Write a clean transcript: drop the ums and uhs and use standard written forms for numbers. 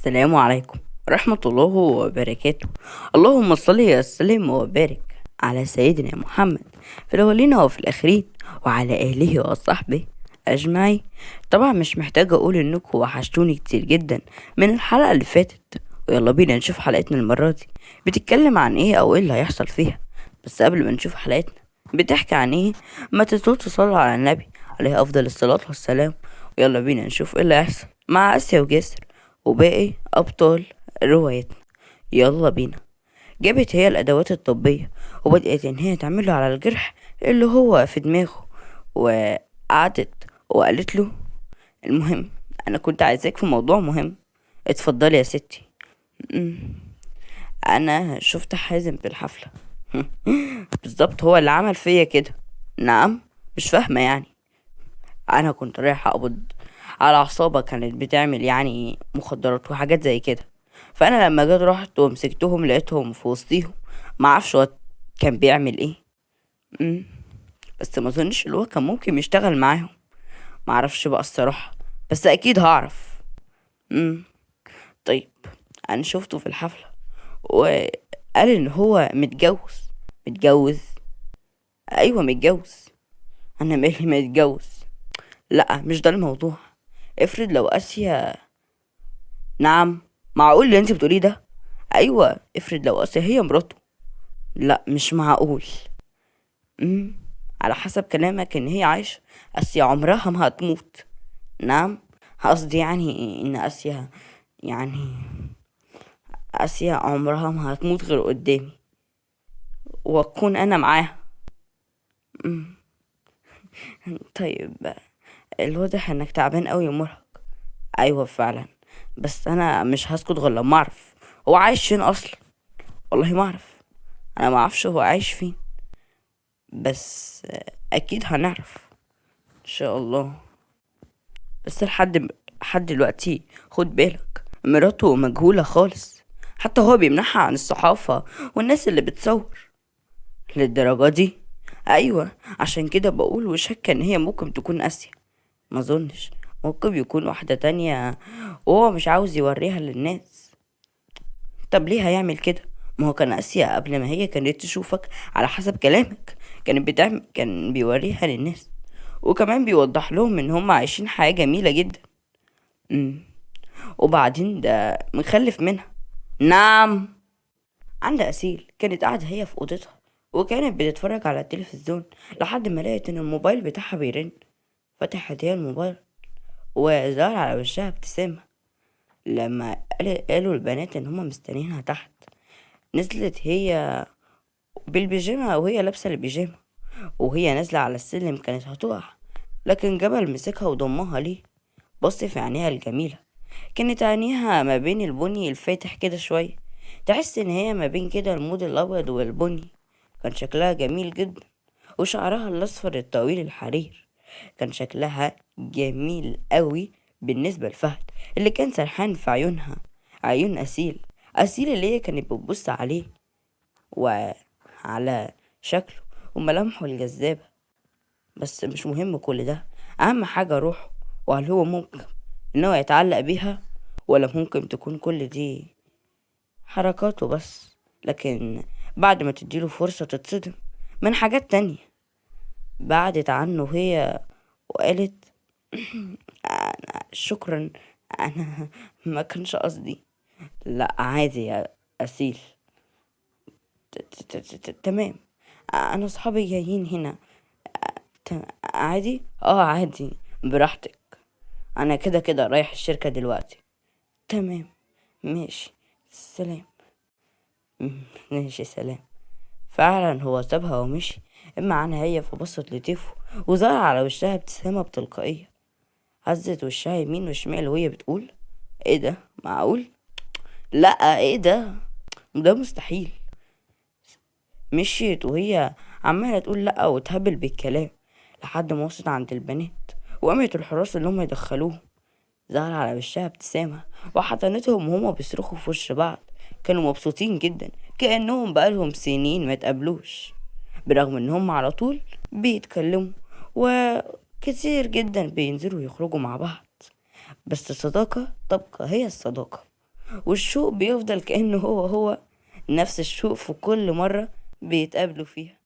السلام عليكم ورحمة الله وبركاته. اللهم صل وسلم وبارك على سيدنا محمد في الأولين وفي الآخرين وعلى آله وصحبه أجمعين. طبعا مش محتاج أقول إنكم وحشتوني كتير جدا من الحلقة اللي فاتت، ويلا بينا نشوف حلقتنا المرة دي بتتكلم عن إيه أو إيه اللي هيحصل فيها. بس قبل ما نشوف حلقتنا بتحكي عن إيه، ما تنسوش تصلوا على النبي عليه أفضل الصلاة والسلام. ويلا بينا نشوف إيه اللي هيحصل مع آسيا وجاسر وباقي أبطال روايتنا. يلا بينا. جابت هي الأدوات الطبية وبدأت إن هي تعمله على الجرح اللي هو في دماغه، وقعدت وقالت له المهم أنا كنت عايزاك في موضوع مهم. اتفضلي يا ستي. أنا شفت حازم في الحفلة. بالظبط هو اللي عمل فيا كده. نعم مش فاهمة يعني. أنا كنت رايحة أقبض على عصابة كانت بتعمل يعني مخدرات وحاجات زي كده، فأنا لما جيت رحت ومسكتهم لقيتهم في وسطيهم، معرفش هو كان بيعمل ايه. بس ما اظنش اللي هو كان ممكن يشتغل معاهم، معرفش بقى الصراحة، بس اكيد هعرف. طيب انا شفته في الحفلة وقال ان هو متجوز. متجوز؟ ايوه متجوز. انا مالي ما يتجوز؟ لا مش ده الموضوع. افرض لو اسيا. نعم معقول اللي انت بتقوليه ده؟ ايوه افرض لو اسيا هي مراته. لا مش معقول. على حسب كلامك ان هي عايشة، اسيا عمرها ما هتموت. نعم قصدي يعني ان اسيا، يعني اسيا عمرها ما هتموت غير قدامي واكون انا معاها. طيب الواضح انك تعبان قوي ومرهق. ايوه فعلا، بس انا مش هسكت غير لما اعرف هو عايش فين اصلا. والله ما اعرف، انا ما اعرفش هو عايش فين، بس اكيد هنعرف ان شاء الله. بس لحد دلوقتي خد بالك مراته مجهولة خالص، حتى هو بيمنعها عن الصحافة والناس اللي بتصور. للدرجة دي؟ ايوه عشان كده بقول وشك ان هي ممكن تكون اسيا. ما اظنش، ممكن يكون واحدة تانية وهو مش عاوز يوريها للناس. طب ليه هيعمل كده؟ ما هو كان اسيا قبل ما هي كانت تشوفك على حسب كلامك كان بيوريها للناس، وكمان بيوضح لهم ان هم عايشين حياة جميلة جدا. وبعدين ده مخلف منها. نعم. عند أسيل كانت قاعدة هي في أوضتها وكانت بتتفرج على التلفزيون لحد ما لقت ان الموبايل بتاعها بيرن. فتحت هي الموبايل وظهر على وشها ابتسامة لما قالوا البنات ان هما مستنيينها تحت. نزلت هي بالبيجامة وهي لابسة البيجامة، وهي نازلة على السلم كانت هتقع، لكن جبل مسكها وضمها ليه. بص في عينيها الجميلة، كانت عينيها ما بين البني الفاتح كده شوية، تحس ان هي ما بين كده المود الابيض والبني. كان شكلها جميل جدا، وشعرها الاصفر الطويل الحرير كان شكلها جميل قوي بالنسبة لفهد اللي كان سرحان في عيونها، عيون أسيل. أسيل اللي هي كانت بتبص عليه وعلى شكله وملامحه الجذابة. بس مش مهم كل ده، أهم حاجة روحه، وهل هو ممكن إن هو يتعلق بيها ولا ممكن تكون كل دي حركاته بس. لكن بعد ما تديله فرصة تتصدم من حاجات تانية. بعدت عنه هي وقالت شكرا أنا ما كانش قصدي. لا عادي يا أسيل، تمام، أنا صحابي جايين هنا، عادي؟ عادي براحتك، أنا كده كده رايح الشركة دلوقتي. تمام ماشي سلام. ماشي سلام. فعلا هو سابها ومشي. اما عنها هي فبصت لطيفه وظهر على وشها ابتسامة بتلقائية، هزت وشها يمين وشمال وهي بتقول ايه ده؟ معقول؟ لا ايه ده؟ ده مستحيل. مشيت وهي عمالة تقول لا وتهبل بالكلام لحد ما وصلت عند البنات وقامت الحراس اللي هم يدخلوهم. ظهر على وشها ابتسامة وحضنتهم وهما بيصرخوا في وش بعض. كانوا مبسوطين جدا كأنهم بقالهم سنين ما تقابلوش، برغم ان هم على طول بيتكلموا وكتير جدا بينزلوا يخرجوا مع بعض، بس الصداقة تبقى هي الصداقة. والشوق بيفضل كأنه هو هو نفس الشوق في كل مرة بيتقابلوا فيها.